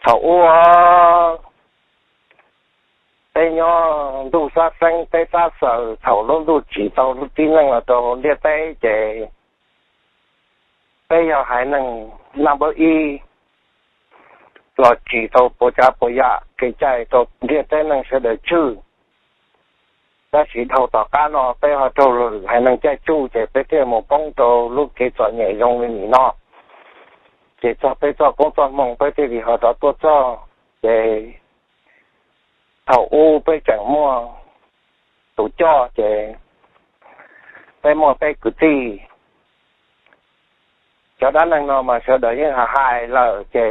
Thaum ub peb nyob ntuj sab xeeb teb sab xaws, thaum lub ntuj tsim tau lub tib neeg los rau ntiaj teb ces peb yog haiv neeg naj npawb ib los tsim tau puas tsav puas yam kev cai rau ntiaj teb neeg sawv daws tswj. Tab sis dhau tom qab no peb ho raug lwm haiv neeg caij tsuj ces peb thiaj mus poob rau lub kev txom nyem zoo li nim no. Ces txog peb txoj koob txoj hmoo peb thiaj li ho rov tuaj txog. Ces thaum ub peb tseem muaj tus coj ces peb muaj peb kwv tij. Cov dab neeg no mas sawv daws yeej hais lawm ces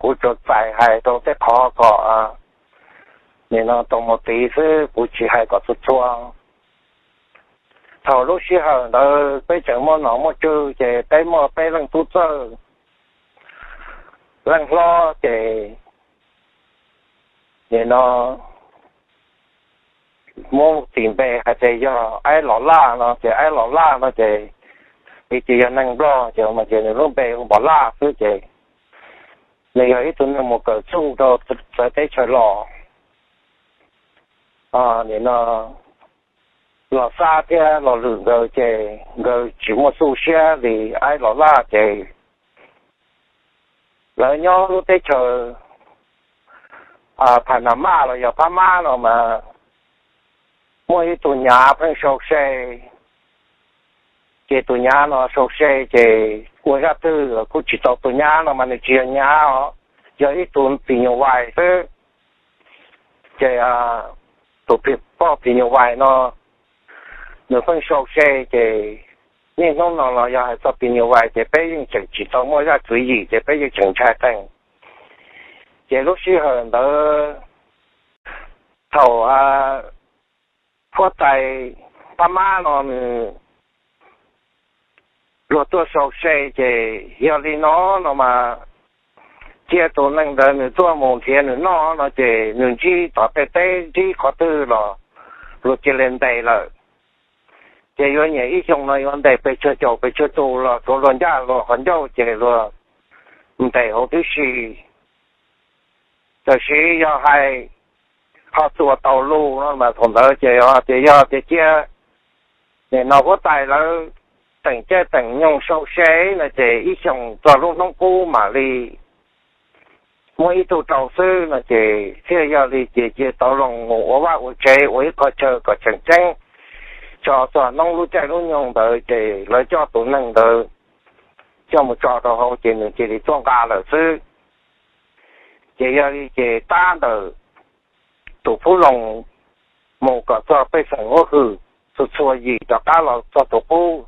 kuv tsuas txais hais rau tej qhov kom nim no tau mus tiv xwb, kuv tsis hais kom txhua txhua. Thaum lub sij hawm ntawd peb tseem muaj nom muaj tswv ces peb muaj peb leej tub txawj, leej hlob ces nim no muab tis npe hais tias yog Aib Los Laj no ces Aib Los Laj no ces vim tias yog neeg Nplog ces mas ces nws lub npe hu Npos Laj xwb ces nws yog ib tug neeg mus kawm txuj rau txawv teb chaws los. Nim no Los Xab thiab Los Lwm nkawd ces nkawd tsis muaj txuj siab li Aib Los Laj ces lawv nyob lub teb chaws Phas Nas Maj los yog Phab Mab no mas muaj ib tug nyav pheej sau se. Ces tus nyav no sau se ces ua zaj twg los kuj tsis tau. Tus nyav no mas nws tsis yog nyav os, yog ib tug phim nyuj vais xwb. Ces tus poj phim nyuj vais no nws pheej sau se ces niaj hnub no los yog hais txog phim nyuj vais ces peb yeej tseem tsis tau muaj zaj tswv yim ces peb yeej tseem ntshai qees. Ces lub sij hawm ntawd thaum huab tais Phab Mab no nws luag tuaj sau se ces yog li no no mas cia tus neeg ntawd nws tuaj mus nrhiav nws noj no ces nws ntsib tom tej teb ntsib qhov twg los luag cia li ntes lawm. Ces yuav nyiam ib xyoo no yuav ntes pes tsawg caum pes tsawg tus los tsuav luag ncaj luag qhov ncauj ces luag ntes huv tib si. Tab sis yog hais ho txuas taus lus no mas thaum ntawd ces yog tias yog tias cia nim no huab tais lawv teem caij teem nyoog sau se no ces ib xyoos txog lub hnub qub mam li muab ib tug rau xwb no ces thiaj yog li ces cia tau loo mus ua vaj ua tsev ua ib qho chaw kom tseem ceeb tso txog hnub lub caij lub nyoog ntawd ces lawv coj tus neeg ntawd coj mus tso rau hauv ces nws cia li tuaj nqa lawm xwb. Ces yog li ces tab ntawm tus Phub Loos mus kom txog pej xeem huab hwm txhua txhua yim rov qab los txog tus qub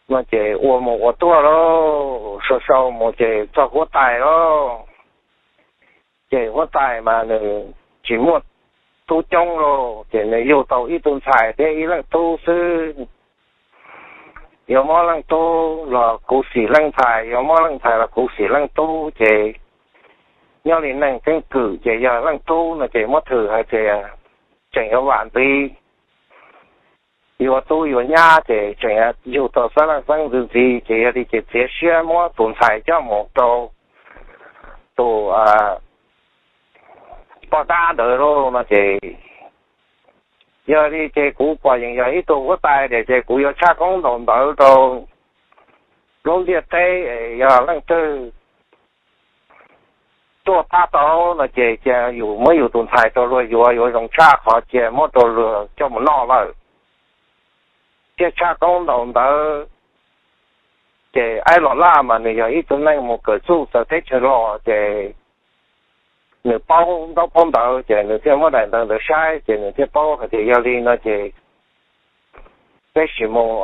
no ces ua mus ua tuaj lauj, sau sau mus ces txog huab tais lauj. Ces huab tais mas nws tsis muaj tub coob lauj, ces nws yug tau ib tug ntxhais thiab ib leej tub xwb. Yuav muab leej tub los kuv xim leej ntxhais, yuav muab leej ntxhais los kuv xim leej tub ces nyob li neeg keeb kwm ces yog leej tub no ces muab thwm hais tias tseem yuav vam ntxiv yuav tub yuav nyab ces tseem yug tau xab leej xeeb ntxiv ntxiv ces yog li ces txiav siab muab tus ntxhais coj mus rau tus poj dab ntawd lauj no ces yog li ces kuv pom yeej yog ib tug huab tais tias ces kuv yuav tshaj koob ntaus ntawv rau lub ntiaj teb, yog leej twg tuaj pab tau no ces cia yus muab yus tus ntxhais rau luag yuav, yuav zoo tshaj qhov cia muab rau luag coj mus noj lawm. Thiaj tshaj koob ntaus ntawv. Ces Aib Los Laj mas nws yog ib tug neeg mus kawm txuj txawv teb chaws los ces nws paub ntaub paub ntawv ces nws thiaj muab daim ntawv ntawd saib ces nws thiaj paub hais tias yog li no ces peb sim mus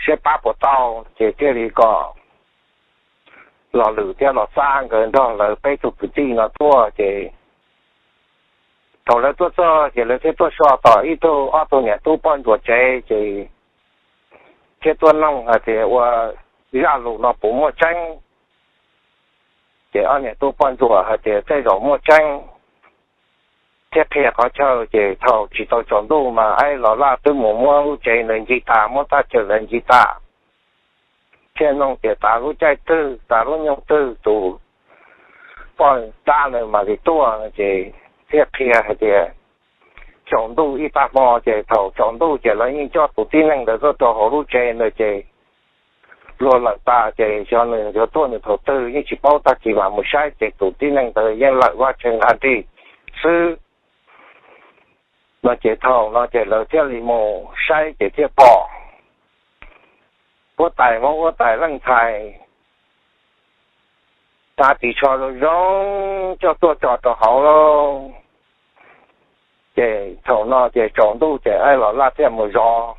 saib pab puas tau, ces thiaj li kom Los Lwm thiab Los Xab nkawd nrog lawv peb tug kwv tij no tuaj ces thaum lawv tuaj txog ces lawv thiaj tuaj so tom ib tug ob tug niam tub poj ntsuam tsev ces thiaj tuaj noog hais tias ua zaj lus no puas muaj tseeb. Ces ob niam tub poj ntsuam hais tias tej zaum muaj tseeb, thiab qhia qhov chaw ces thaum tsis tau tsaus ntuj mas Aib Los Laj twb mus muab lub tsev ntawd ncig tas, muab thaj chaw ntawd ncig tas, thiaj noog tias tas lub caij twg tas lub nyoog twg tus poj dab ntawd mam li tuaj no ces thiaj qhia hais tias tsaus ntuj ib tag hmo ces thaum tsaus ntuj ces lawv yeej coj tus tib neeg ntawd tuaj rau hauv lub tsev ntawd ces luag lawm tas ces xyov nws yuav tuaj nws thaum twg yeej tsis paub, tag kis mam mus saib ces tus tib neeg ntawd yeej lawm vaj tse nqa nrig xwb no ces thaum no ces lawv thiaj li mus saib ces thiaj pom huab tais, muab huab tais leej ntxhais hnav ris tsho zoo zoo coj tuaj tso rau hauv lawm. Ces thaum no ces tsaus ntuj ces Aib Los Laj thiaj mus zov.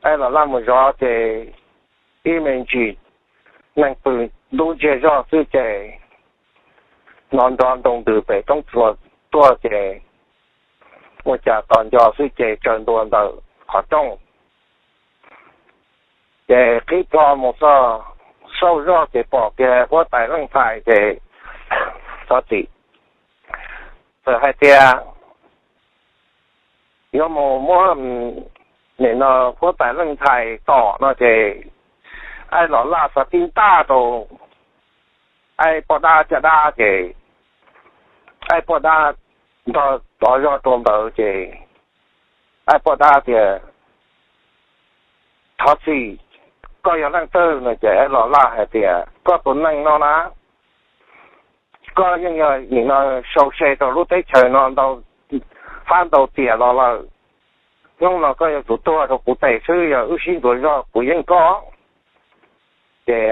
Aib Los Laj mus zov ces ib me ntsis neeg pw ntub ntsiag zog xwb ces hnov nrov nroo ntws pem roob txhuas tuaj ces ua cas tos nco xwb ces tsaws ntua ntawm qhov rooj. Ces qhib plho mus xauj zoj ces pom kiag huab tais leej ntxhais ces txawm hais tias yuav mus muab nim no huab tais leej ntxhais tom no ces Aib Los Laj xav tib ntaj rau Aib poj dab caj dab ces Aib poj dab nrog tov zog rau ntawd ces Aib poj dab tias thov txim, koj yog leej twg no ces Aib Los Laj hais tias koj tus neeg no na, koj yeej yog nim no sau se rau lub teb chaws no ntau fab ntau tiam los lawm. Hnub no koj yuav tsum tuag rau kuv tes xwb, yog wb sib ntuas zog kuv yeej koj. Ces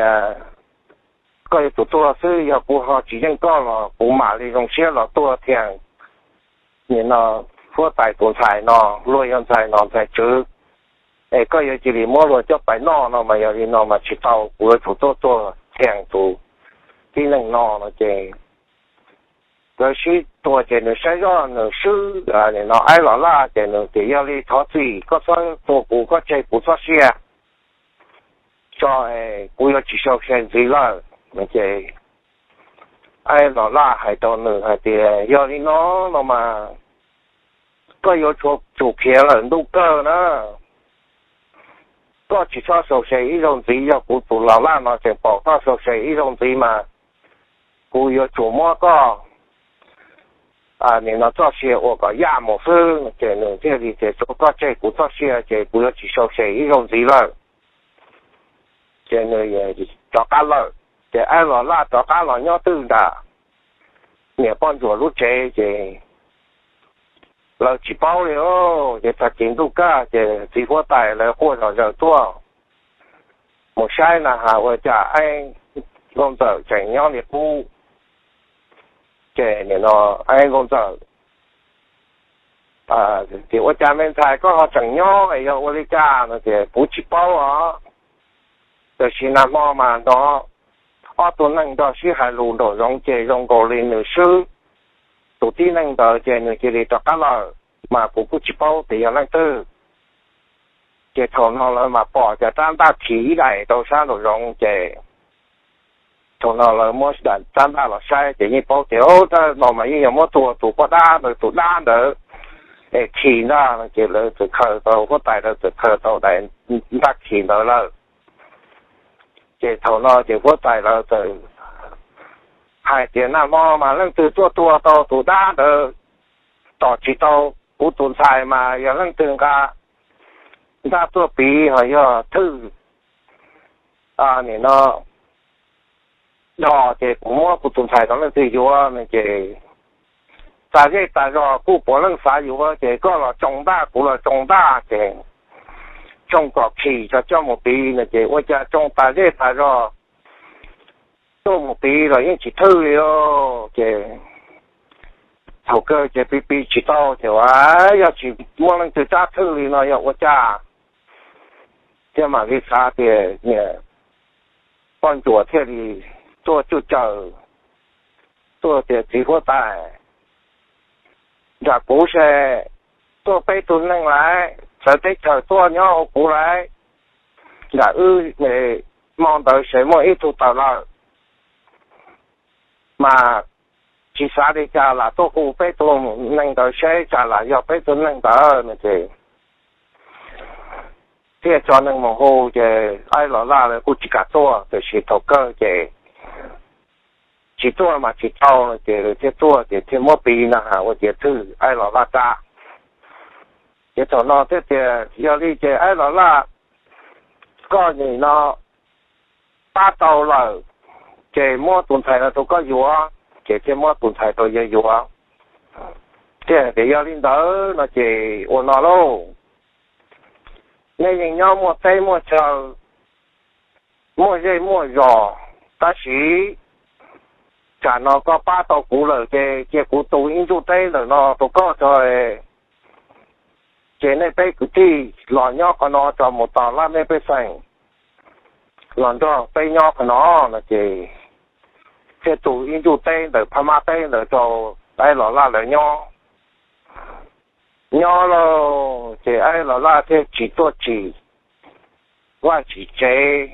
koj yuav tsum tuag xwb, yog kuv ho tsis yeej koj los kuv mam li zoo siab los tuag thiab. Nim no huab tais tus ntxhais no luag yog ntxhais nom ntxhais tswv, es koj yuav cia li muab luag coj pais noj no mas yog li no mas tsis tau, kuv yuav tsum tuaj tuag thiab tus tib neeg no no ces lawv sib tua ces nws saib zoj nws swb nim no Aib Los Laj ces nws tias yog li thov txim, koj txhob tua kuv, koj tseg kuv txoj sia tso, kuv yuav tsis sau se ntxiv lawm no ces Aib Los Laj hais rau nws hais tias yog li no no mas koj yuav tsum khiav lawm ntuj kawg na. Koj tsis txhob sau se ib zaug ntxiv, yog kuv tus Los Laj no tseem pom koj sau se ib zaug ntxiv mas kuv yuav tsum muab koj nim no txoj sia ua kom yaj mus xwb. Ces nws thiaj li tias koj tseg kuv txoj sia ces kuv yuav tsis sau se ib zaug ntxiv lawm. Ces nws rov qab lawm. Ces Aib Los Laj rov qab los nyob twj nram niam poj ntsuam lub tsev ces lawv tsis paub li. Ces tag kis ntuj kaj ces txiv huab tais lawv quaj zom zaws tuaj mus saib na has ua cas Aib Nkauj Ntxawm tseem nyob li qub. Ces nim no Aib Nkauj Ntxawm tias ua cas me ntxhais koj ho tseem nyob es yog ua li cas no ces kuv tsis paub os. Tiam sis nag hmo mas hnov ob tug neeg nrog sib hais lus nraum zoov ces zoo nkaus li nws swb tus tib neeg ntawd ces nws cia li rov qab lawm, mas kuv kuj tsis paub tias yog leej twg. Ces thaum no lawv mas pom cov rab ntaj khi ib daim rau sab nraum zoov ces thaum no lawv muab rab ntaj los saib ces yeej paub tias rab no mas yeej yog muab tua tus poj dab ntawd tus dab ntawd es khi ntag no ces lawv txawm khaws tau, huab tais lawv txawm khaws tau daim ntaj khi ntawd lawm. Ces thaum no ces huab tais lawv txawm hais tias nag hmo mas leej twg tuaj tua tau tus dab ntawd, tom tsis tau kuv tus ntxhais mas yog leej twg nqa ntaj tuaj piv ho yog thwj nim no do ces kuv muab kuv tus ntxhais rau leej twg yuav no ces tas zej tas zog kuj puav leej xav yuav ces koj los tsoo ntaj kuv los tsoo ntaj ces tsoo kom khi tso coj mus piv no ces ua cas tsoo tas zej tas zog tuaj mus piv los yeej tsis thwj li os. Ces thaum kawg ces piv piv tsis tau ces ua yog tsis muaj leej twg rab thwj li no yog ua cas, thiaj mam li xav tias niam poj ntsuam thiaj li tuaj cuj caws, tuaj tias txiv huab tais, nram kuv se tuaj peb tug neeg lawm, txawv teb chaws tuaj nyob hauv kuv lawm, nram wb hmo ntawd se muaj ib tug tawm lawm, mas tsis xav li cas lam tuaj hu peb tug neeg ntawd seb tsam lam yog peb tug neeg ntawd no ces thiaj tso neeg mus hu ces Aib Los Laj lawv kuj tsis kam tuaj, tiam sis thaum kawg ces tsis tuaj mas tsis tau no ces lawv thiaj tuaj ces thiaj muab piv no hais ua tias thwj Aib Los Laj tsa. Ces thaum no thiaj tias yog li ces Aib Los Laj, koj nim no pab tau lawm, ces muab tus ntxhais no rau koj yuav. Ces thiaj muab tus ntxhais rau yawg yuav. Thiaj tias yog li ntawd no ces ua no lauj, nej yeej nyob muaj teb muaj chaw, muaj zej muaj zos, tab sis tsam no koj pab tau kuv lawm ces cia kuv tu ib ntsuj teb ntawm no rau koj tso. Ces nej peb kwv tij los nyob qhov no tso mus tos laj mej pej xeem los nrog peb nyob qhov no no ces thiaj tu ib ntsuj teb ntawm Phab Mab teb ntawd rau Aib Los Laj lawv nyob. Nyob lauj ces Aib Los Laj thiaj tsis tuaj tsim vaj tsim tsev,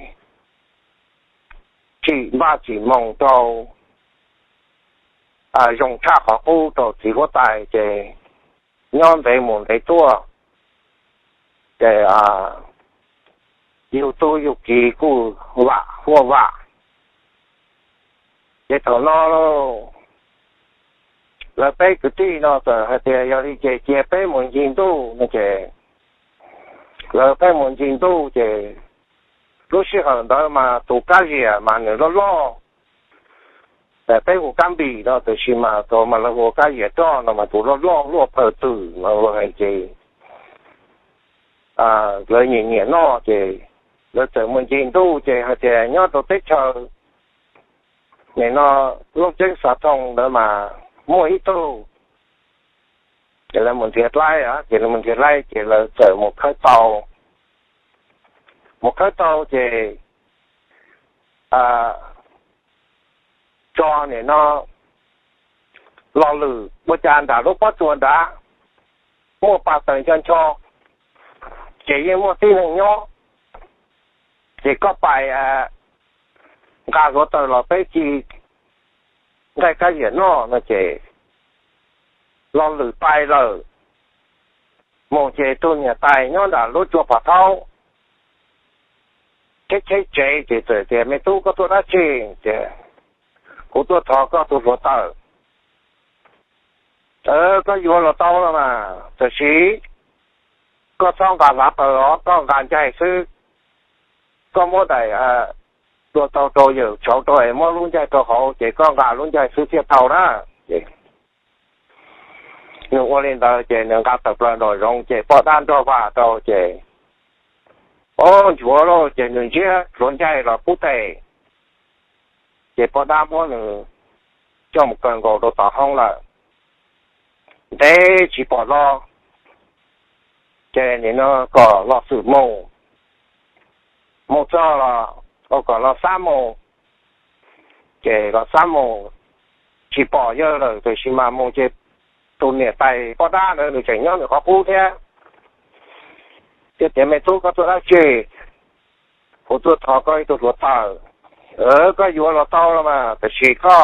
tsim npaj tsim moos rau, zoo tshaj qhov qub rau txiv huab tais ces nyob ntev mus ntev tuaj ces yug tub yug kiv kuj vam huaj vam. Ces thaum no lawv peb kwv tij no txawm hais tias yog li ces cia peb mus ncig ntuj no ces lawv peb mus ncig ntuj ces lub sij hawm ntawd mas tus kab ziam mas nws loj loj, peb hu kab npis no tiam sis mas thaum mas lawv hu kab ziam roj no mas tus loj loj luaj phaw twm no hais ces lawv nyiam nyiam noj ces lawv txawm mus ncig ntuj ces hais tias nyob rau teb chaws nim no Looj Ceeb Xav Thoo ntawd mas muaj ib tug, ces lawv mus nrhiav dlaib, ces lawv mus nrhiav dlaib ces lawv txawm mus khawb tau, mus khawb tau ces tso nim no lo lwm ua cas nram lub pob tsuas nrad muaj pas taws ncho ncho, ces yeej muaj tib neeg nyob, ces koj pais nqa hluav taws los peb ci nqaij kab ziam noj no ces lo lwm pais lawm. Mus ces tus niam tais nyob nram lub tsua pom thaub cheb cheb tsev ces txawm tias me tub koj tuaj dab tsi? Ces kuv tuaj thov koj tus hluav taws. Koj yuav los tau los mas, tiam sis koj txhob nqa hlav taws os, koj nqa ncaig xwb. Koj muab daim hluav taws rau yawm tshauv rau es muab lub ncaig rau hauv ces koj nqa lub ncaig xwb thiaj tau na. Ces nws ua li ntawd ces nws nqa tawm plaws nraum zoov ces poj dab nrog vam rau ces, o, nchuav lauj, ces nws ntsiab hluav ncaig los pub tes, ces poj dab muab nws coj mus kaw nkaus rau tom hoob lawm. Ntev tsis pom los, ces nim no kom los xwm mus, mus txog los, kom los xab mus, ces los xab mus tsis pom yawg lawm, tiam sis mas mus ces tus niam tais poj dab ntawd nws tseem nyob nws qhov qub thiab. Thiaj tias me tub koj tuaj dab tsi? Kuv tuaj thov koj ib tug hluav taws. Koj yuav los tau los mas, tiam sis koj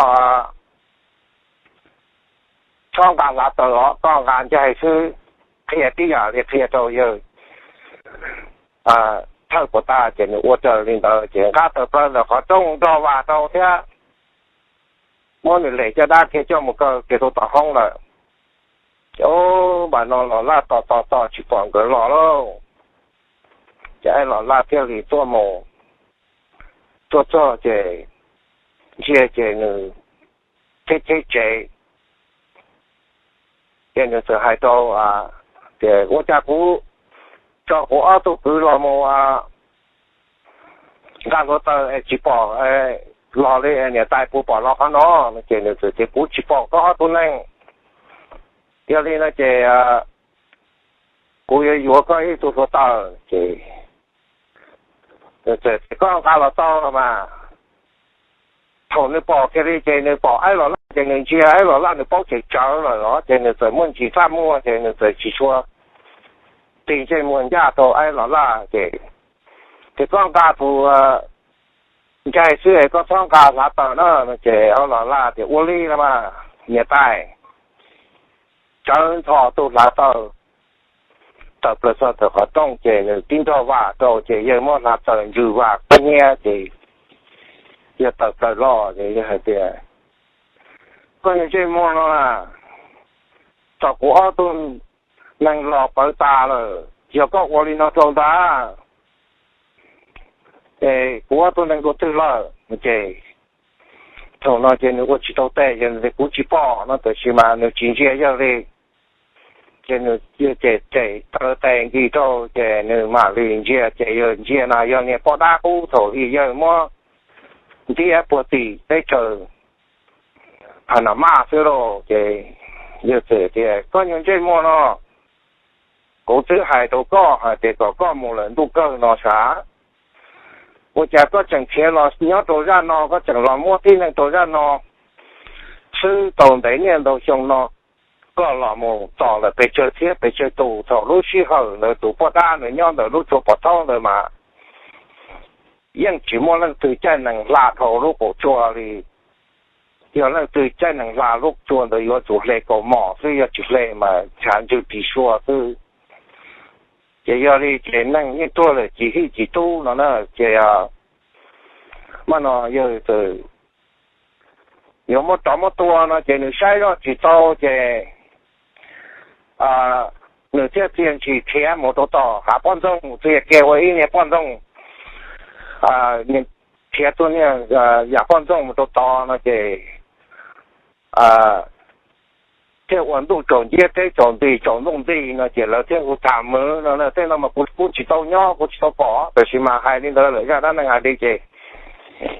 txhob nqa hlav taws os, koj nqa ncaig xwb. Qhia tib yam li qhia rau yawg thawj puas tas ces nws ua raws li ntawd ces nqa tawm plaws ntawm qhov rooj nrog vam rau thiab muab nws lem caj dab kiag coj mus kaw kiag rau tom hoob lawm. Ces npam no los laj tos tos tos tsis pom nkawd los lauj. Ces Aib Los Laj thiaj li tuaj mus, tuaj txog ces ntsia ces nws cheb cheb tsev. Ces nws txawm hais rau tias ua cas kuv tso kuv ob tug kwv los mus nqa hluav taws es tsis pom los li, niam tais puas pom los qhov no? Ces nws txawm tias kuv tsis pom koj ob tug neeg. Yog li no ces kuv yuav yuav koj ib tug hluav taws. Ces nws txawm tias koj nqa los tau los mas. Thaum nws pom kiag li ces nws pom Aib Los Laj ces nws ntsia Aib Los Laj nws paub tsem tsawv lawm os, ces nws txawm muaj ntsis txaj muag ces nws txawm tsis tshua tig ntsej muag ncaj rau Aib Los Laj ces, ces koj nqa tus ncaig xwb es koj txhob nqa hlav taws na. Ces Aib Los Laj tias ua li no mas niam tais. Tsawv ntho tus hlav taws tawm plaws txog ntawm qhov rooj ces nws tib nrog vam rau ces yawg muab hlav taws ntsws vam kub hnyiab ces yawg tawm plaws los ces yawg hais tias Koj yog ntsej muag no na, thaum kuv ob tug neeg los pawv tas lawm, yog koj ua li no rau ntag, es kuv ob tug neeg dua twg lawm? Ces thaum no ces nws ua tsis tau tes, yog kuv tsis pom no, tab sis mas nws tsis ntsia yawg li. Ces nws ces taw tes nkis rau, ces nws mam li ntsia, ces yawg ntsia na yog niag poj dab qub thaum li yawg muab ntiab puag tim teb chaws Pha Na Maj xwb lauj. Ces yawg txawm tias, Koj nyuag ntsej muag no, kuv twb hais rau koj hais tias kom koj mus lawm ntuj kawg no sav, ua cas koj tseem khiav los nyob rau zaj no, koj tseem los muab tib neeg rau zaj no xwb? Tau ntev niaj ntau xyoo no koj los mus tom lawm pes tsawg txhiab pes tsawg tus, thaum lub sij hawm ntawd tus poj dab ntawd nyob ntawm lub tsua pov thaub ntawd mas yeej tsis muaj leej twg caij nees hla dhau lub qaum tsua li. Yog leej twg caij nees hla lub tsua ntawd yuav tsum hle kaus mom xwb, yog tsis hle mas ntshav ntswg ris sua xwb. Ces yog li ces neeg yeej tuag lawm tsis hij tsis tub no na. Ces mas no yawg txawm yuav muab rov muab tua no ces nws saib zoj tsis tau, ces nws thiaj txiag ntshis khiav mus rau tom hav poj ntxoog, txiag kiag ua ib niag poj ntxoog, khiav tuaj niag yam poj ntxoog mus rau tod no ces thiaj ua ntuj tsaus nciab teb tsaus nti tsaus ntuj nti no ces lawv thiaj hu tham mws no. Tej no mas kuv kuj tsis tau nyob kuv tsis tau pom, tab sis mas hais li ntawd lawm zaj dab neeg hais li ces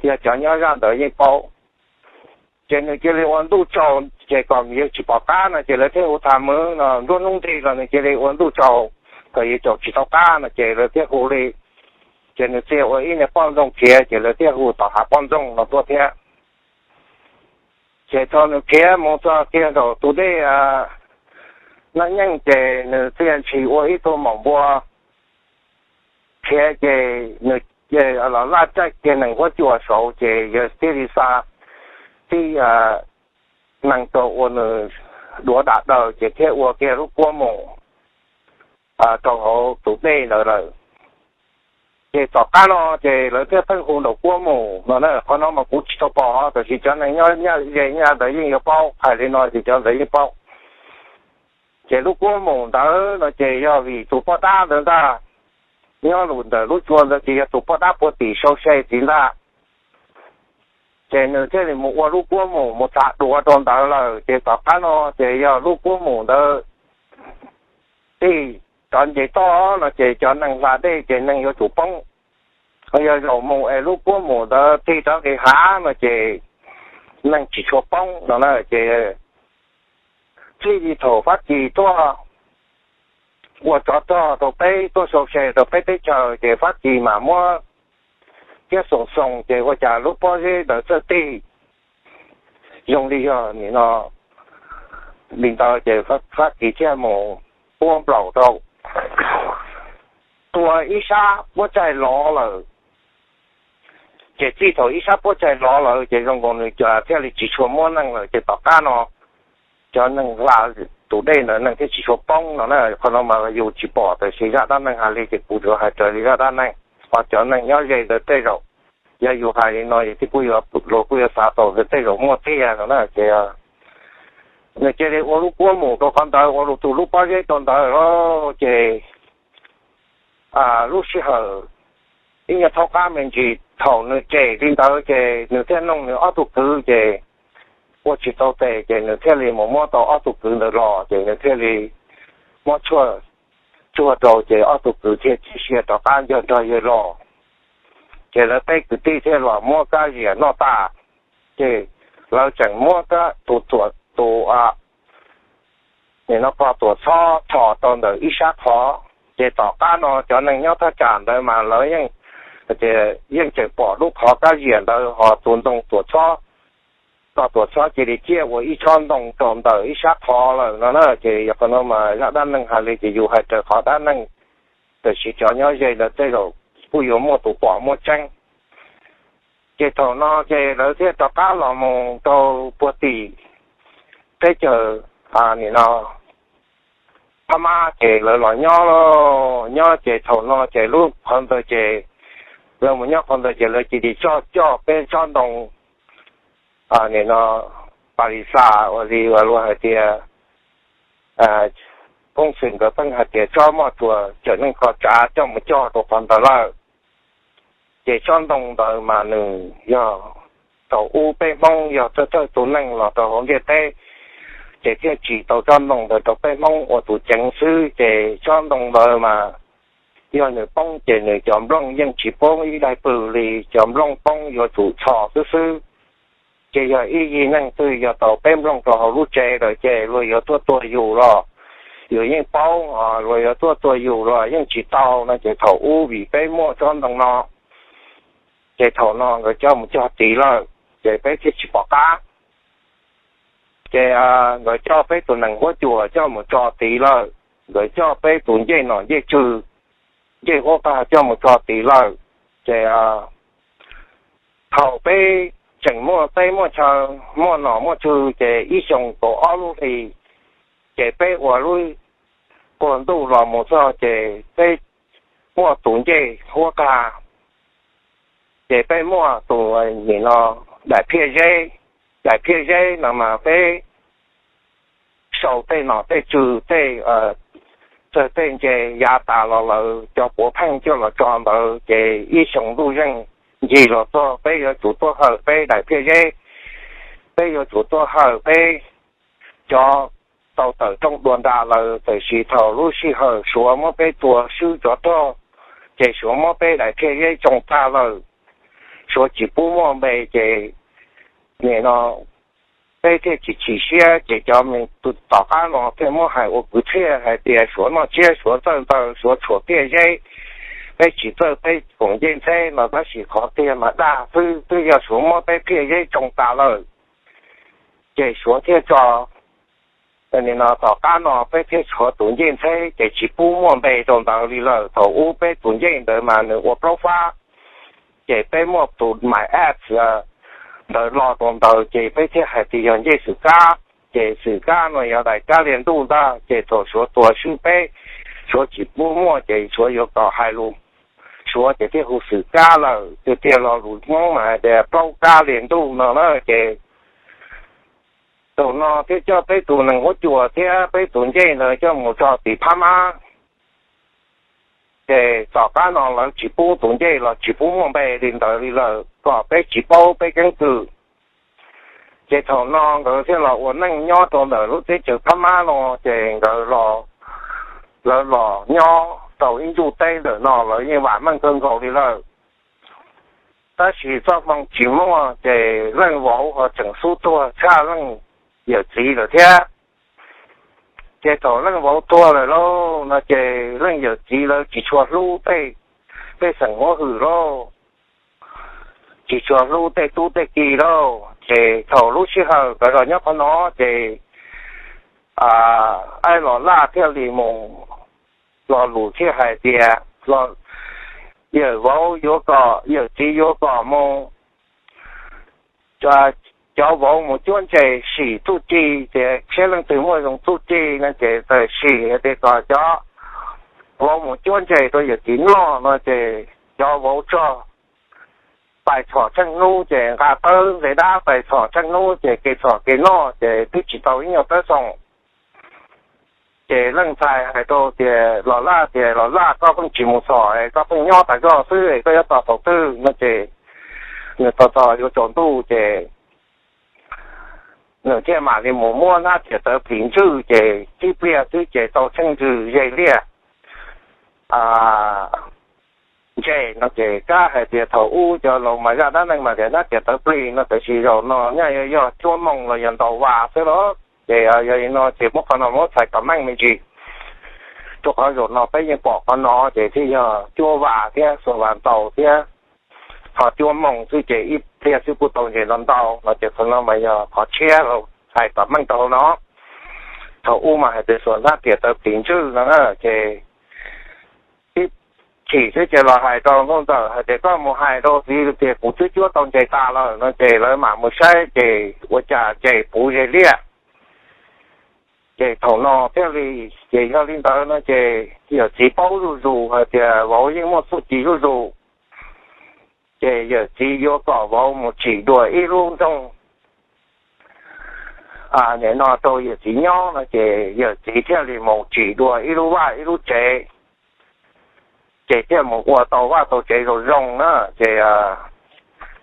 yog cov nyob zaj ntawd yeej paub. Ces nws cia li ua ntuj tsaus, ces kom yawg tsis pom qab no ces lawv thiaj hu tham mws no, nruab hnub nti los nws cia li ua ntuj tsaus, kom yawg caum tsis tau qab no ces lawv thiaj hu li. Ces nws txiag ua ib niag poj ntxoog khiav ces lawv thiaj hu tom hav poj ntxoog no tuaj thiab. Ces thaum nws khiav mus txog kiag nraum tus dej Naj Nyeej ces nws txiag ntshis ua ib tug maum npua khiav ces nws los laj caij kiag nees huab cua saud ces yawg thiaj li xa tib nees rau ua nws duav dam daws ces thiaj ua kiag lub kuab mus rau hauv tus dej ntawd lawm. Ces tom qab no ces lawv thiaj pheej hu nraum kuab mus no na. Qhov no mas kuv tsis tau pom, tab sis cov neeg nyob nyaj ze nyaj ntawd yeej yuav paub, hais li no ces cov ntawd yeej paub. Ces lub kuab mus ntawd no ces yog vim tus poj dab ntawd ntag, nyob lus ntawm lub tsua ntawd ces yog tus poj dab puag tim sau se tid ntag. Ces nws thiaj li mus ua lub kuab mus mus txav duav rau ntawd lawm. Ces tom qab no ces yog lub kuab mus ntawd tig rov nce toj no ces cov neeg hla dej ces neeg yuav tsum poob. Yog zaum mus es lub kuab mus ntawd tig rov nqis hav no ces neeg tsis tshua poob no na. Ces txij li thaum Fab Kis tuaj ua tsov rog rau peb, tuaj sau se rau peb teb chaws ces Fab Kis mam muab kiab xoom xoom ces ua cas lub pob zeb ntawd txawj tig zoo li yog nim no li ntawd ces Fab Kis thiaj mus puab nplaum rau tua ib sab puab tsaig lov lawm. Ces txij thaum ib sab puab tsaig lov lawm ces zoo nkaus nws thiaj li tsis tshua muab neeg lawm. Ces tom qab no cov neeg hla tus dej ntawd neeg thiaj tsis tshua poob no na. Qhov no mas yus tsis pom, tab sis zaj dab neeg hais li ces kuv tsuas hais raws li zaj dab neeg. Ho cov neeg nyob ze ntawd tej zaum yog yus hais li no es thiaj kuj yuav, luag kuj yuav xav tau tias tej zaum muaj tiag no na. Ces nws cia li ua lub kuab mus rau qhov ntawd, ua lub tus lub pob zeb rau ntawd ces lub sij hawm ib nyuag thaub qab me ntsis thaum nws tsem li ntawd ces nws thiaj noog nws ob tug kwv ces ua tsis tau tes ces nws thiaj li mus muab tau ob tug kwv ntawd los ces nws thiaj li muab tshuaj tsuag rau ces ob tug kwv thiaj txib sia rov qab ncog nrog yawg los. Ces lawv peb kwv tij thiaj los muab kab ziam noj tas, ces lawv tseem muab tus, tus, tus, nim no pog tuam txhob tho rau ntawm ib sab qhov. Ces tom qab no cov neeg nyob thaj tsam ntawd mas lawv yeej, yeej tseem pom lub qhov kab ziam ntawd ho tus ntoo tuam txhob, pog tuam txhob cia li ciaj ua ib tsob ntoo rau ntawm ib sab qhov lawm no na. Ces yog qhov no mas zaj dab neeg hais li ces yus hais raws qhov dab neeg, tab sis cov nyob ze ntawd tej zaum kuj yuav muaj tus pom muaj tseeb. Ces thaum no ces lawv thiaj rov qab los mus rau puag tim teb chaws nim no Phab Mab ces lawv los nyob, nyob ces thaum no ces lub qhov ntawd ces lawv mus nyob qhov ntawd ces lawv cia li coj coj peb tsob ntoo nim no Pas Lis Xas uas li uas luag hais tias, Phooj Xwm nkawd pheej hais tias tsob moj tsuas cawm neeg kho tsav coj mus cog rau qhov ntawd lawm. Ces tsob ntoo ntawd mas nws yog thaum ub peb Hmoob yog thawj thawj tus neeg los rau hauv ntiaj teb, ces thiaj tsim tau tsob ntoo ntawd rau peb Hmoob ua tus ceev xwb. Ces tsob ntoo ntawd mas yog nws poob ces nws cov nplooj yeej tsis poob ib daig pw li, cov nplooj poob yuav tsum txhos xwb xwb. Ces yog ib yig neeg twg yog tau peb nplooj rau hauv lub tsev lawm ces luag yuav tuaj tua yus los yus yeej paub, luag yuav tuaj tua yus los yeej tsis tau no. Ces thaum ub vim peb muaj tsob ntoo no, ces thaum no nkawd coj mus cog tid lawm, ces peb thiaj tsis pom qab. Ces nkawd coj peb tus nees huab cua coj mus tso tid lawm, nkawd coj peb tus ncej nom ncej tswv, ncej huab qag coj mus tso tid lawm. Ces thaum peb tseem muaj teb muaj chaw, muaj nom muaj tswv, ces ib xyoo kaum ob lub hli, ces peb ua lub puag ntuj los mus txog ces peb muaj tus ncej huab qag, ces peb muaj tus nim no daim phiaj zeb. Daim phiaj zeb no mas peb sau tej nom tej tswv, tej txawg tej ntse yav tas los lawv cov puav pheej coj los tso ntawd, ces ib xyoo ntuj zeej ncig los txog peb yuav tsum tuaj hawm peb daim phiaj zeb, peb yuav tsum tuaj hawm peb cov tau tawm rooj dua nra lawm. Tiam sis thaum lub sij hawm Suav muab peb tua swb tsov rog, ces Suav muab peb daim phiaj zeb tsoo tag lawm, Suav tsis pub muaj npe, ces nim no peb thiaj tsis chim siab. Ces cov tom qab no thiaj muab hais ua kwv txhiaj hais tias Suav noj tsiab, Suav txawj ntawv, Suav tshuam phiaj zeb, peb tsis txawj peb koom ncej ntxheb no. Tab sis qhov tiag mas dag xwb, twb yog Suav muab peb phiaj zeb tsoo tas lawm, ces Suav thiaj tso. Nim no tom qab no peb thiaj tshuav tus ncej ntxheb, ces tsis pub muaj npe rau ntawd li lawm. Thaum ub peb tus ncej ntawd mas nws ua plaub fab, ces peb muaj tus mais ads ntawd los rau ntawd, ces peb thiaj hais tias yog ncej xwm kab. Ces xwm kab no yog daim kab lia ntuj ntag. Ces thaum Suav tua swb peb, Suav tsis pub muaj, ces Suav yuav kom hais lus Suav ces thiaj hu xwm kab lawm. Tiag tiag lo lus Hmoob mas hais tias plaub kab lia ntuj no na. Ces thaum no thiaj coj peb tus nees huab cua thiab peb tus ncej ntawd coj mus tso tim phab mab. Ces tom qab no lawv tsis pub tus ncej los tsis pub muaj npe li ntawd li lawm, kom peb tsis paub peb keeb kwm. Ces thaum no nkawd thiaj los ua neej nyob rau ntawm lub teb chaws phab mab no, ces nkawd, lawv los nyob rau ib ntuj teb ntawm no lawv yeej vam meej kawg nkaus li lawm. Tab sis txoj hmoo tsis muaj, ces leej vauv ho tseem xub tuag tshaj leej yawm txiv lawm thiab. Ces thaum leej vauv tuag lawm lauj no ces leej yawm txiv lawv tsis tshua hlub tej, tej xeem huab hwm lauj, tsis tshua hlub tej tub tej ki lauj. Ces thaum lub sij hawm nkawd los nyob qhov no ces Aib Los Laj thiaj li mus, lo lus thiaj hais tias, yawm vauv yuav kom, yawm txiv yuav kom mus, cov vauv mus cuab ntses sim txuj ci, ces saib leej twg muaj zoo txuj ci no ces txawm sim tias kom cov vauv mus cuab ntses rau yawm txiv noj no ces cov vauv tso pais txhom tsheej hnub ces nqa tawb nqe dab pais txhom tsheej hnub ces kev txhom kev noj ces twb tsis tau ib nyuag tawb xoo. Ces leej ntxhais hais rau tias Los Laj tias, Los Laj, koj pheej tsis mus txhom, koj pheej nyob tas zog xwb, koj yuav tos thaum twg no ces nws tos tos yuav tsaus ntuj ces nws thiaj mam li mus muab hnab riam tawv plis ntswj ces tib pliag xwb ces tau tsheej ntswg ze liaj ntses no ces kab hais tias thaum ub cov laus mas zaj dab neeg mas tias hnab riam tawv plis no, tiam sis zaum no nyaj yuav yog cuab moos los yog ntaus vas xwb los ces yog li no ces muab qhov no muab txhais kom meej me ntsis rau qhov zaum no peb yeej pom qhov no ces thiaj yog cuab vas thiab xuas vas ntaus thiab. Qhov cuab moos xwb ces ib pliag xwb kuj tau ntses ntau ntau no ces qhov no mas yog qhov tshiab los hais kom meej rau hauv no. Thaum ub mas hais tias xuas hnab riam tawv plis ntswj no na ces ib chim xwb ces los hais rau nkauj ntxawm hais tias koj mus hais rau txiv tias kuv twb cuab tau ntses tas lawm no ces lawv mam mus saib ces ua cas ntses puv ze liaj. Ces thaum no thiaj li, ces yog li ntawd no ces yawm txiv paub zuj zus hais tias vauv yeej muaj txuj ci zuj zus, ces yawm txiv yuav kom vauv mus tsim dua ib lub nroog nim no rau yawm txiv nyob no ces yawm txiv thiaj li mus tsim dua ib lub vaj ib lub tsev, ces thiaj mus ua tau vaj tau tsev zoo zoo na. Ces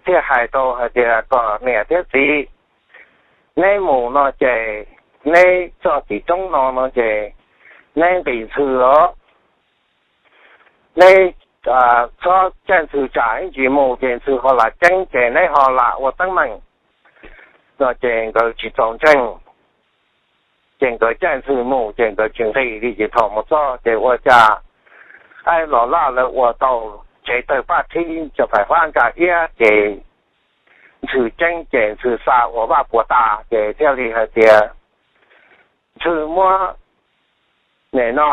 thiaj hais rau hais tias kom niam thiab txiv, neb mus no ces neb txog tim roob no no ces neb nqis ntxhw os, neb txhob caij ntxhw tsam ib ntsis mus ces ntxhw ho lam ceeb ces neb ho lam ua teeb meem no ces nkawd tsis txaus ntseeg. Ces nkawd caij ntxhw mus ces nkawd tsis nqis li ces thaum mus txog ces ua cas aib los laj lawv ua tau tsev tawg paj thib cov fais fab ntsa iab ces ntxhw ceeb ces ntxhw xa ua vaj puas tas ces thiaj li hais tias ntxhw muab nim no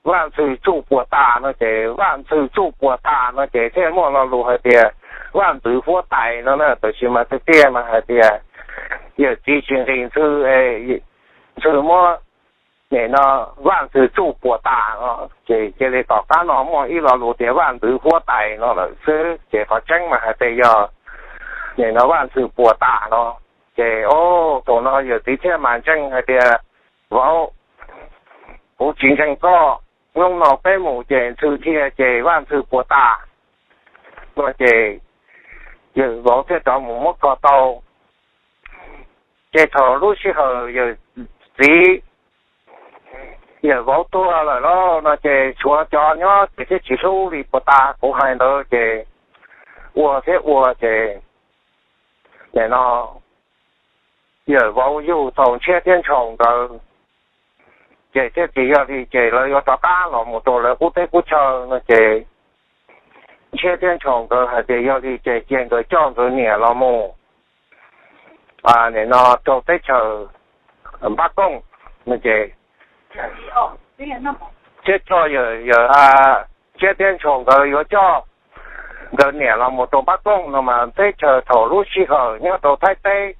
vaj ntxhw tsuj puas tas no ces vaj ntxhw tsuj puas tas no ces thiaj muaj lo lus hais tias vaj ntxwv huab tais no na. Tab sis mas tiag tiag mas hais tias yawm txiv tsis nqis ntxhw, ntxhw muab nim no vaj ntxhw tsuj puas tas no ces cia li tom qab no muaj ib lo lus tias vaj ntxwv huab tais no lawm xwb ces qhov tseeb mas hais tias yog nim no vaj ntxhw puas tas no. Ces o, thaum no yawm txiv thiaj mam ntseeg hais tias vauv, kuv tsis ntseeg koj, hnub no peb mus ces ntxhw dhia ces vaj ntxhw puas tas no ces yawm vauv thiaj rov mus muab kho tau. Ces thaum lub sij hawm yawm txiv yawm vauv tuag lawm lauj no ces tshuav cov nyob ces thiaj tsis hlub li puas tas kuv hais ntawd ces ua thiab ua ces nim no yawm vauv yug tau Ntshiab thiab Ntshaus nkawd ces thiaj tsis yog li ces lawv yuav rov qab los mus rau lawv qub teb qub chaw no ces Ntshiab thiab Ntshaus nkawd hais tias yog li ces cia nkawd coj nkawd niam los mus nim no rau teb chaws Npab Kooj no ces thiab coj yawm, Ntshiab thiab Ntshaus nkawd yuav coj nkawd niam los mus rau Npab Kooj no mas teb chaws thaum lub sij hawm nyob rau Thaib teb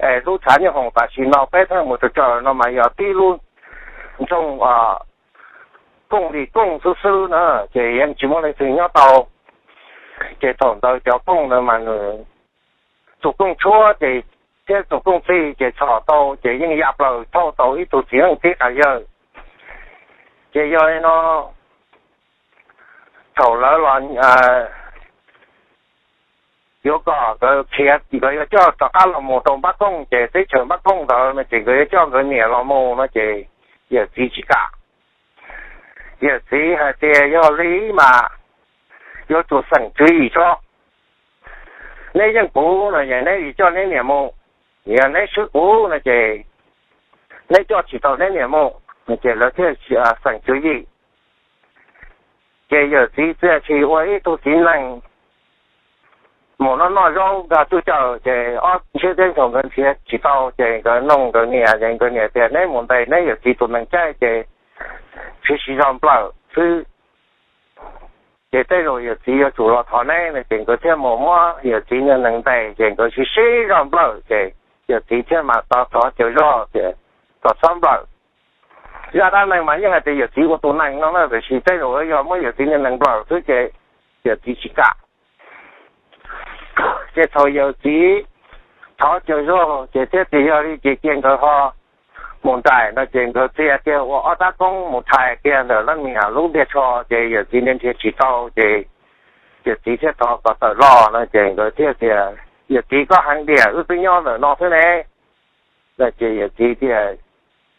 es lub tshav nyooj hoom tam sim no peb thaj mus tsaws tsaws no mas yog tib lub nroog kooj li kooj xwb xwb na, ces yeej tsis muaj leej twg nyob tau. Ces thaum ntawd cov kooj ntawd mas nws tus kooj tshuab ces thiab tus kooj txig ces txhom tau ces yeej ya plaws thauj tau ib tug txiv neej tib qas yawg. Ces yog li no thaum lawv los yuav kom nkawd khiav nkawd yuav coj rov qab los mus rau Npab Kooj ces teb chaws Npab Kooj ntawd no ces nkawd yuav coj nkawd niam los mus no ces yawm txiv tsis kam. Yawm txiv hais tias yog li mas yuav tsum xeem tswv yim tso. Neb yeej kuv no es neb yuav coj neb niam mus, yog neb swb kuv no ces neb coj tsis tau neb niam mus no ces lawv thiaj xeem tswv yim. Ces yawm txiv txiaj tsis ua ib tug txiv neeg mus noj noj zaub nkag tsuj cawm ces ob Ntshiab thiab Ntshaus nkawd nrhiav tsis tau ces nkawd noog nkawd niam ces nkawd niam tias neb mus ntes neb yawm txiv tus nees caij ces siv siv zog nplawm xwb. Ces tej zaum yawm txiv yuav tsum los thov neb no ces nkawd thiaj mus muab yawm txiv niag nees ntes ces nkawd siv siv zog nplawm ces yawm txiv thiaj mam tau thov caws zog tias kom txhob nplawm. Zaj dab neeg mas yeej hais tias yawm txiv ua tus nees no na, tiam sis tej zaum yog muab yawm txiv niag nees nplawm xwb ces yawm txiv tsis kam. Ces thaum yawm txiv thov caws zog ces thiaj tias yog li ces cia nkawd ho mus nraim no ces nkawd txia kiag ua ob rab koob mus rhais kiag ntawm leej niam lub ntiag tsho ces yawm txiv nrhiav tsis tau ces yawm txiv thiaj thov kom tawm los no ces nkawd thiaj tias yawm txiv koj heev diam wb twb nyob ntawm no xwb ne. No ces yawm txiv tias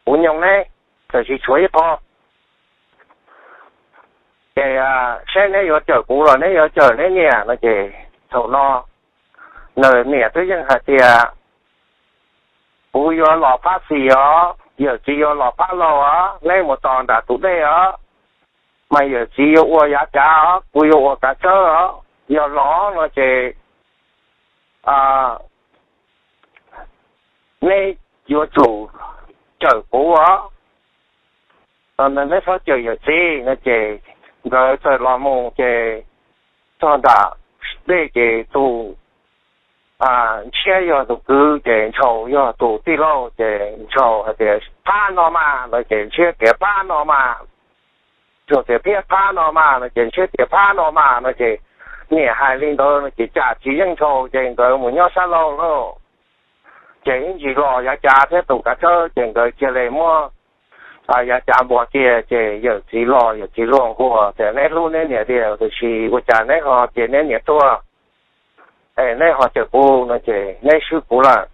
kuv nyoog ne, tiam sis tshuav ib qho ces saib neb yuav cawm kuv los neb yuav cawm neb niam no ces thaum no nws niam twb yeej hais tias kuv yuav los phab xis os, yawm txiv yuav los phab laug os, neb mus tos nram tus dej os, mas yawm txiv yuav ua yav cav os, kuv yuav ua kav tsawb os, yog los no ces neb yuav tsum cawm kuv os, neb txhob cawm yawm txiv no ces nkawd txawm los mus ces txog nram dej ces tus Ntshiab yog tus kwv ces Ntshaus yog tus tij laug ces Ntshaus hais tias phab no mas no ces Ntshiab tias phab no mas, Ntshaus tias phab no mas no ces Ntshiab tias phab no mas no ces niam hais li ntawd no ces cas tsis yeej Ntshaus ces nkawd mus nyob sab laug lauj. Ces ib ntsis los yav cav thiab tus kav tsawb ces nkawd cia li muab yav cav npuas kiag ces yawm txiv los yawm txiv luag nquag tias, Neb hlub neb niam tiag, tiam sis ua cas neb ho cia neb niam tuag es neb ho cawm kuv no ces neb swb kuv lawm.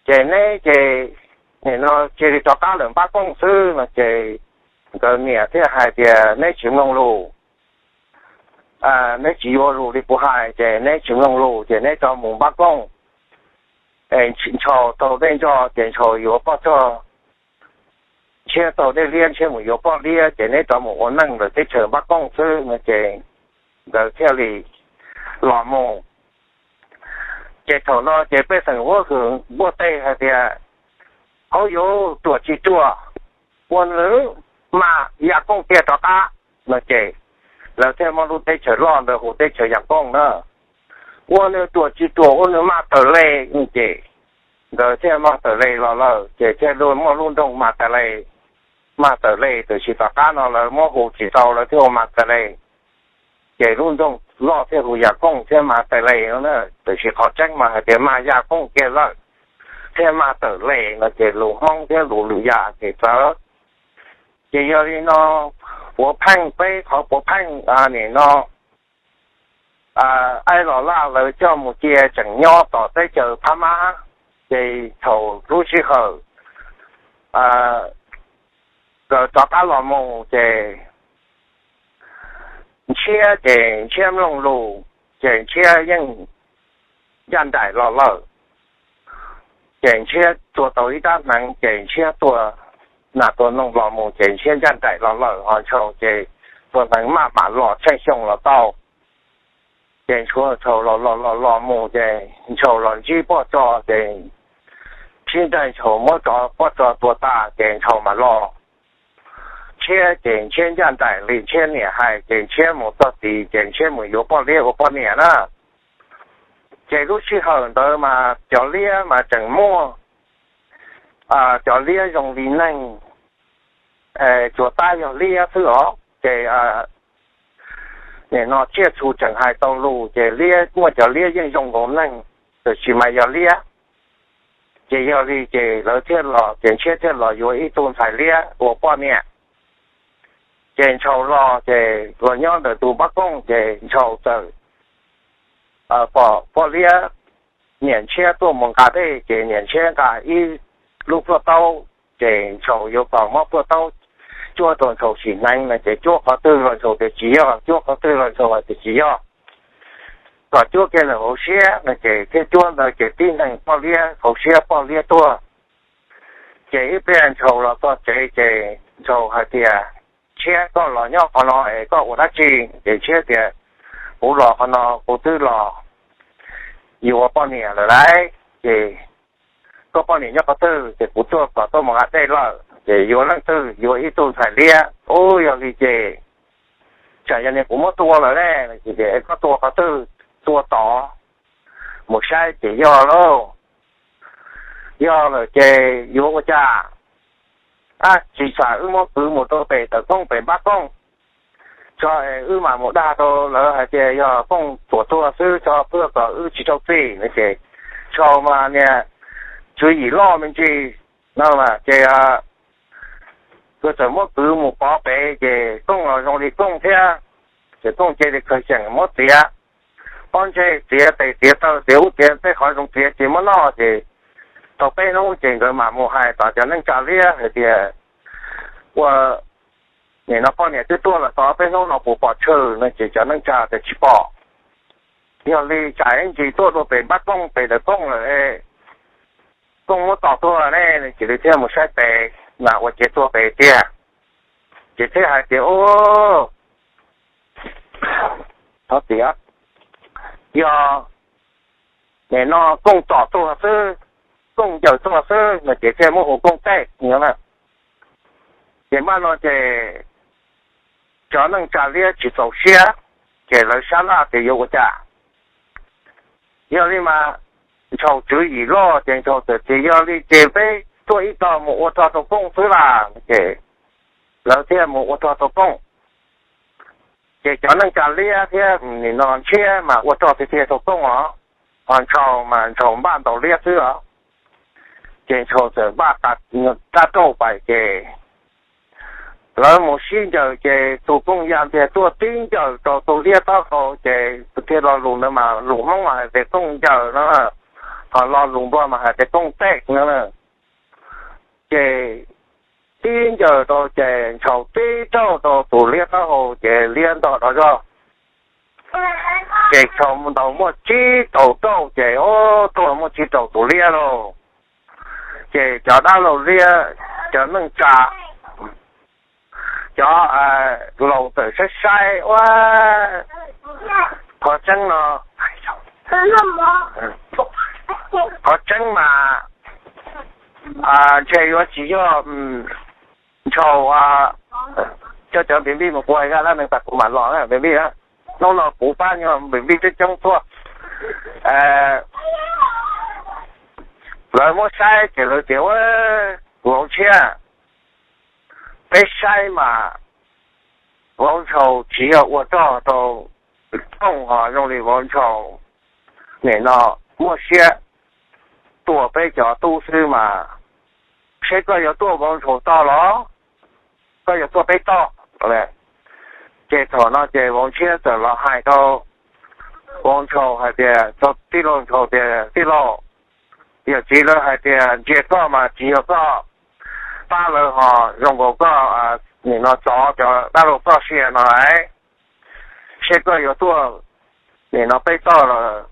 Ces neb ces nim no cia li rov qab lawm Npab Kooj xwb no ces nkawd niam thiaj hais tias, Neb tsis mloog lus, neb tsis yuav lus li kuv hais ces neb tsis mloog lus ces neb rov mus Npab Kooj es ntshaus tau dej ntsog ces ntshaus yuav poj rog, ntshiab tau dej liab ntshiab mus yuav poj liab ces neb rov mus ua neej lawm teb chaws Npab Kooj xwb no ces nkawd thiaj li los mus. Ces thaum no ces pej xeem huab hwm npuaj teg hais tias, Hauv yuav ruam tsis ruam, ua nws maj Yaj Kooj kiag rov qab no ces lawv thiaj muab lub teb chaws loj ntawd hu teb chaws Yaj Kooj na. Ua nws ruam tsis ruam, ua nws maj tawm le ces nkawd thiaj maj tawm le los lawm ces thiaj muaj lub nroog Mas Tas Les. Mas Tawm Les, tiam sis tom qab no lawv muab hu tsis tau, lawv thiaj hu Mas Tas Les. Ces lub nroog loj thiaj hu Yaj Kooj thiab Mas Tas Les no na, tiam sis qhov tseeb mas hais tias maj Yaj Kooj kiag lawm thiab maj tawm le no ces lus Hmoob thiab lus lwm yam ces txawv. Ces yog li no, puav pheej peb qhov puav pheej nim no Aib Los Laj lawv coj mus cia tseem nyob tom teb chaws Phab Mab. Ces thaum lub sij hawm nkawd rov qab los mus ces Ntshiab ces Ntshiab mloog lus ces Ntshiab yeej ncaj nraim los lawm. Ces Ntshiab tua tau ib rab hneev ces Ntshiab tua nas tua noog los mus ces Ntshiab ncaj nraim los lawm, ho Ntshaus ces tua hneev maj mam los tsheej xyoo los tau. Ces Ntshaus los los los los mus ces Ntshaus los ntsib poj tso ces sib nraig, Ntshaus muab poj tso tua tas ces Ntshaus mam los. Ntshiab ces Ntshiab ncaj nraim li Ntshiab niam hais ces Ntshiab mus txog tid ces Ntshiab mus yuav poj liab ua poj niam na. Ces lub sij hawm ntawd mas cov liab mas tseem muaj, cov liab zoo li neeg, tsuas tab yog liab xwb os. Ces nim no tsiaj txhu tseem hais tau lus ces liab, muaj cov liab yeej zoo nkaus neeg, tiam sis mas yog liab. Ces yog li ces lawv thiaj los ces Ntshiab thiaj los yuav ib tug ntxhais liab ua poj niam. Ces Ntshaus los ces los nyob ntawm tus Npab Kooj ces Ntshaus txawm pom poj liab niam Ntshiab tuaj mus nqa dej ces niam Ntshiab nqa ib lub plhuaj taub, ces Ntshaus yuav kom muab plhuaj taub cuab rau Ntshaus sim hneev no ces cuab qhov twg los Ntshaus tias tsis yog, cuab qhov twg los Ntshaus tias tsis yog, kom cuab kiag nws hauv siab no ces thiaj cuab ntawd ces tib neeg poj liab hauv siab poj liab tuag. Ces ib pliag Ntshaus los txog tsev ces Ntshaus hais tias, Ntshiab, koj los nyob qhov no es koj ua dab tsi? Ces Ntshiab tias, Kuv los qhov no kuv twb los yuav poj niam lawm lauj. Ces koj poj niam nyob qhov twg? Ces kuv tuaj kom tuaj mus nqa dej lawm, ces yuav leej twg? Yuav ib tug ntxhais liab. Ub, yog li ces tsam yog li kuv muab tua lawm ne. Koj tua qhov twg? Tua tod. Mus saib ces yog lauj. Yog lawm ces yuav ua cas? Ab, tsis xam, wb muab kwv mus rau pem tawm koob pem Npab Kooj tso es wb mam mus dag rau lawv hais tias yog Kooj tuam tuag xwb, tso plhuaj kom wb tsis raug txim no ces Ntshaus mas niag tswv yim loj me ntsis no ces nkawd txawm muab kwv mus pov pem ces Kooj los zoo li Kooj thiab, ces Kooj cia li khaws xyeem muab txiav pob ntseg, txiav tes txiav taw, txiav ub txiav tej qhov zoo txiav ces muab noj ces tau peb hnub ces nkawd mam mus hais tom cov neej tsa liab hais tias ua nim no poj niam twb tuaj lawm, tau peb hnub no puas pom tshwm no ces cov neej tsa tias tsis pom. Yog li tsam ib ntsis tuaj dua pem Npab Kooj pem tawm koob lawm, Kooj muab tom tuag ne, ces li thiaj mus saib pem mas ua ciav tuag pem tiag. Ces thiaj hais tias, Ub, thov txim, yog nim no Kooj tom tuag xwb, Kooj ncaws tuag xwb no ces thiaj muab hu Kooj tej no. Ces npaj no ces cov neej tsa liab tsis txaus siab, ces lawv sab laj tias yuav ua cas. Yog li mas Ntshaus tswv yim loj ces Ntshaus txawm tias, Yog li ces peb tuaj ib tog mus ua rog rau Kooj xwb las. Ces lawv thiaj mus ua rog rau Kooj. Ces cov neej tsa liab thiab nim no Ntshiab mas ua rog tiag tiag rau Kooj os. Ho Ntshaus mas Ntshaus npaj ntaus liab xwb os. Ces Ntshaus txawm npaj rab rauj pais ces lawv mus sib ncaws ces tus kooj yaj ntiag tuaj tib ncaws rau tus liab taub hau ces tus thiaj lo lus ntawd mas lus Hmoob mas hais tias kooj ncaws no, ho lo lus Nplog mas hais tias kooj tej no. Ces tib ncaws rau ces Ntshaus tib rauj rau tus liab taub hau ces liab ntog rov zog. Ces Ntshaus ntaus muaj tsib rau rauj ces ua rau muaj tsib rau tus liab lauj. Ces cov dab laug liab, cov neej tsa, cov laus txawm saib saib ua qhov tseeb no, qhov tseeb mas ntshe yuav tsis yog Ntshaus coj cov npis npij mus kuas zaj dab neeg tas kuv mam los npis npij na. Hnub no kuv pab nyuag npis npij coob coob tuaj. Lawv muab saib ces lawv tias ua, vauv Ntshiab, peb saib mas vauv Ntshaus tsis yog ua rog rau kooj ho zoo li vauv Ntshaus nim no muaj siab tua peb cov tub xwb mas, seb koj yuav tuaj vauv Ntshaus tog los koj yuav tuaj peb tog. Ces thaum no ces vauv Ntshiab txawm los hais rau vauv Ntshaus hais tias, tij laug Ntshaus tias, tij laug, yawm txiv lawv hais tias ntsia koj mas tsis yog koj pab lawv ho zoo nkaus koj nim no txov cov dab laug txoj sia no lawm, seb koj yuav tuaj nim no peb tog los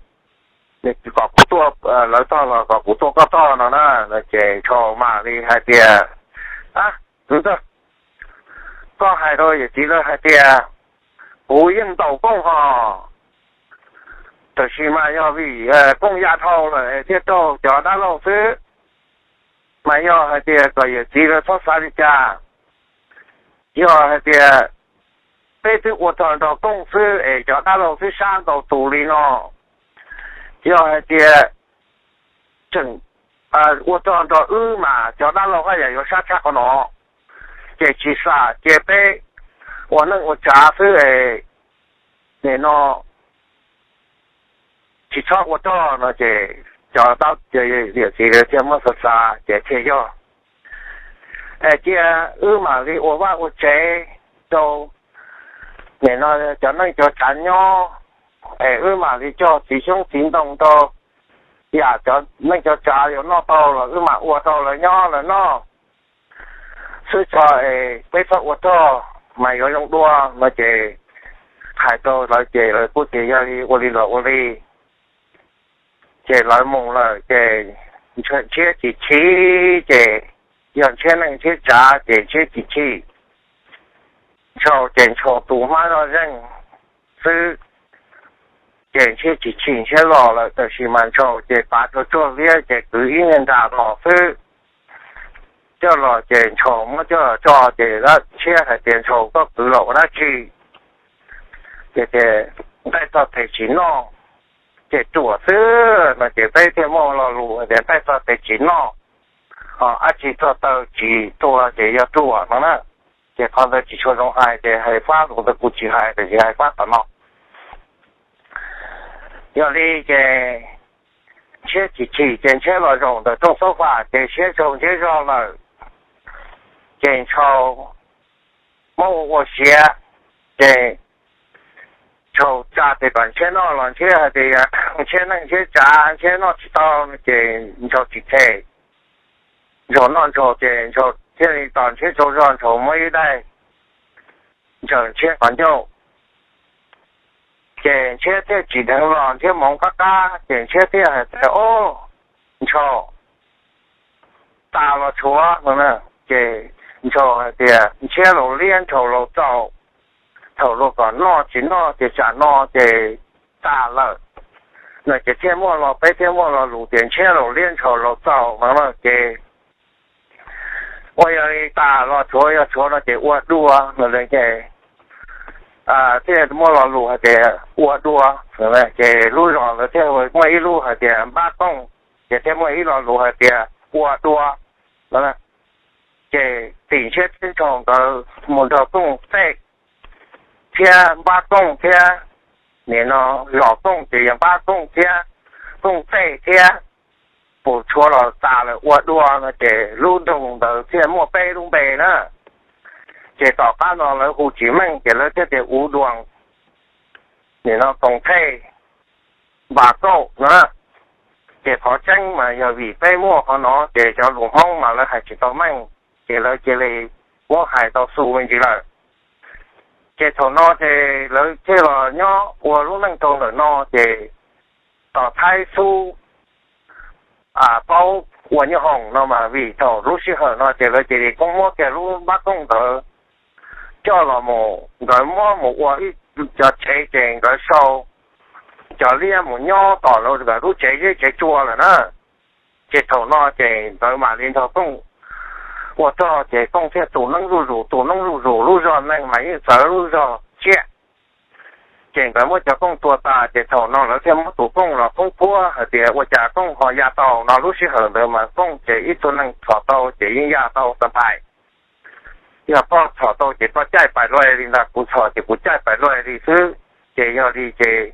kom kuv tuaj lawv tog los kom kuv tuaj koj tog no na. Ces Ntshaus mam li hais tias, a, koj hais rau yawm txiv lawv hais tias kuv yeej ntaus kooj ho, tab sis mas yog vim kooj ya dhau lawm thiaj raug cov dab laug xwb, mas yog hais tias kom yawm txiv lawv txhob xav li cas, yog hais tias peb twb ua rog nrog kooj xwb es cov dab laug twb sab ntaus tus li no, yog hais tias tseem ua rog nrog wb mas cov dab laug haj yam yuav sab tshaj qhov no, ces tsis xam cia peb ua neej ua tsav xwb es nim no tsis txhob ua rog no ces cov dab, yawm txiv lawv thiaj muab xav xav ces thiaj yog, es cia wb mam li ua vaj ua tsev rau nim no cov neej cov tsav nyob, es wb mam li cog txiv xyoob txiv ntoo rau, yam cov neej cov tsav yuav noj tau los wb mam ua rau lawv nyob lawv noj xwb tso, es peb txhob ua rog mas yuav zoo dua no ces hais rau lawv ces lawv kuj tias yog li ua li los ua li. Ces lawv mus lawm ces Ntshiab tsis chim, ces yog Ntshiab neej Ntshiab tsav ces Ntshiab tsis chim. Ntshaus ces Ntshaus tus hmab zoj zeej xwb, ces Ntshiab tsis chim, Ntshiab los lawm, tab sis mas Ntshaus ces pav rau tsuag liab ces kwv ib niag nra los xwb, coj los ces Ntshaus muab coj los tso ces Ntshiab hais tias, Ntshaus, koj kwv los ua dab tsi? Ces tias, Nqaij txog tes tsis noj, ces ruam xwb no ces peb thiaj muaj lo lus hais tias nqaij txog tes tsis noj, ho dab tsi txog taw tsis tua ces yog ruam no na. Ces qhov ntawd tsis tshua zoo hais, ces hais fab, tus ntawd kuv tsis hais, tab sis hais fab tom no. Yog li ces Ntshiab tsis chim ces Ntshiab los zaum ntawm rooj xab fam ces Ntshiab tsaug Ntshiab zog lawm, ces Ntshaus muab ua ua siav, ces Ntshaus tsa tes kom Ntshiab noj los Ntshiab hais tias Ntshiab neej Ntshiab tsav Ntshiab noj tsis tau, ces Ntshaus tsis them. Ntshaus noj Ntshaus ces Ntshaus thiaj li tos Ntshiab tsaug zog, Ntshaus muab ib daim ntsaws Ntshiab qhov ncauj, ces Ntshiab thiaj tsim dheev los Ntshiab hmoov qab qab, ces Ntshiab thiaj hais tias, Ob, Ntshaus, tas los tshuav no. Ces Ntshaus hais tias Ntshiab laus liab Ntshaus laus txaus, thaum luag kom noj tsis noj ces tsam no ces tas lawm no ces thiaj muaj lo, peb thiaj muaj lo lus tias Ntshiab laus liab Ntshaus laus txaus no ces ua yog li tas los tshuav, yog tshuav no ces ua dua no ces thiaj muaj lo lus hais tias ua dua. Ces lub zos ntawd thiaj muaj ib lub hais tias Npab Tooj, ces thiaj muaj ib lo lus hais tias ua dua no. Ces tim Ntshiab thiab Ntshaus nkawd mus nrog Tooj tej thiab Npab Tooj thiab, nim no zos Tooj ces yog Npab Tooj thiab Kooj Tej thiab Pus Tshua los tas lawm ua dua no ces lub nroog ntawd thiaj muaj peb lub npe na. Ces tom qab no lawv hu tsis meej ces lawv thiaj tias U Duas, nim no Kooj Thej, Npas Kauj no. Ces qhov tseeb mas yog vim peb muaj qhov no ces cov lus Hmoob mas lawv hais tsis tau meej, ces lawv cia li muab hais tau xu me ntsis lawm. Ces thaum no ces lawv thiaj los nyob ua lub neej rau ntawm no ces tos Thaib xub paub ua nyoob hoom no mas vim thaum lub sij hawm no ces lawv cia li poob muab kiag lub Npab Kooj ntawd coj los mus, nkawd muab mus ua ib cov tsev ces nkawd sau cov liab mus nyob tom nkawd lub tsev zeb tsev tsua lawm na. Ces thaum no ces nkawd mam li nrog Kooj ua rog ces Kooj thiaj tu noob zuj zus, tu noob zuj zus, lub zog neeg mas yeej txawv lub zog tsiaj. Ces nkawd muab cov Kooj tua tas ces thaum no lawv thiaj muab tus Kooj los poob puab hais tias ua cas Kooj ho ya tau no. Lub sij hawm ntawd mas Kooj ces ib tug neeg txhom tau ces yeej ya tau tag npaim. Yog koj txhom tau ces koj caij pais luaj li ntag, kuv txhom ces kuv caij pais luaj li xwb. Ces yog li ces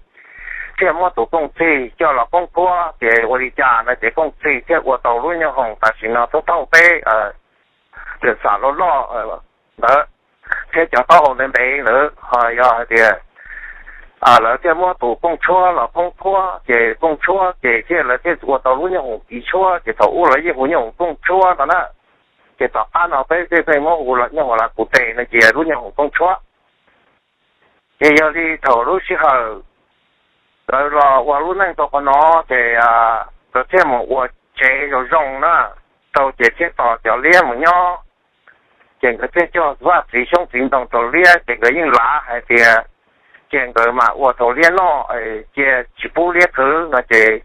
thiaj muab tus Kooj txig coj los poob puab ces ua li cas no ces Kooj txig thiaj ua tau lub nyoob hoom tam sim no thoob thoob peb lwm xam loj loj ntawd thiab cov taub hau ntev ntev ntawd. Ho yog hais tias lawv thiaj muab tus Kooj Tshuab los poob puab ces Kooj Tshuab ces thiaj lawv thiaj ua tau lub nyoob hoom Piv Tshuab ces thaum ub lawv yeej hu nyoob hoom Kooj Tshuab no na. Ces tom qab no peb tej pheej muab hu los nyoob hoom Lav Kuv Tes no ces lub nyoob hoom Kooj Tshuab. Ces yog li thaum lub sij hawm lawv los ua lub neej rau qhov no ces lawv thiaj mus ua tsev zoo zoo na rau ces thiaj tos cov liab mus nyob. Ces nkawd thiaj coj vaj txiv xyoob txiv ntoo rau liab ces nkawd yeej lav hais tias cia nkawd mam ua rau liab noj, cia tsis pub liab khwv no ces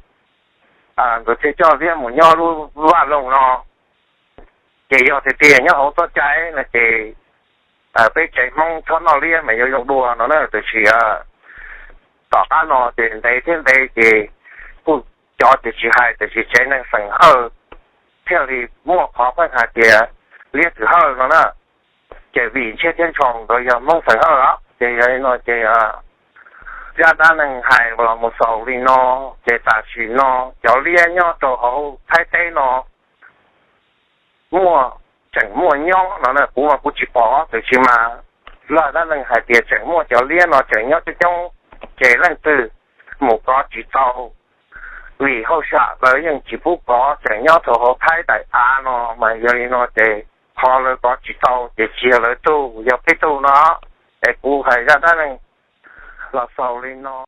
nkawd thiaj coj liab mus nyob lub vaj loog no. Ces yog tiag tiag nyob hauv txoj cai no ces peb tsev Hmoob txhob noj liab mas yuav zoo dua no na. Tiam sis tom qab no ces ntev thiab ntev ces kuj cov ces tsis hais, tiam sis tsev neeg xeem Hawj thiaj li muaj qhov pheej hais tias liab thwm Hawj no na. Ces vim Ntshiab thiab Ntshoo nkawd yog Hmoob xeem Hawj os, ces yog li no ces zaj dab neeg hais los mus xaus li no. Ces tam sim no cov liab nyob rau hauv Thaib teb no muaj, tseem muaj nyob no na. Kuv mas kuv tsis pom, tiam sis mas zaj dab neeg hais tias tseem muaj cov liab no tseem nyob coob coob. Ces leej twg mus kov tsis tau, vim hauj sam lawv yeej tsis pub kov, tseem nyob rau hauv Thaib daim av no. Mas yog li no ces qhov lawv kov tsis tau ces tsis yog lawv tug, yog peb tug no. Es kuv hais zaj dab neeg los xaus li no.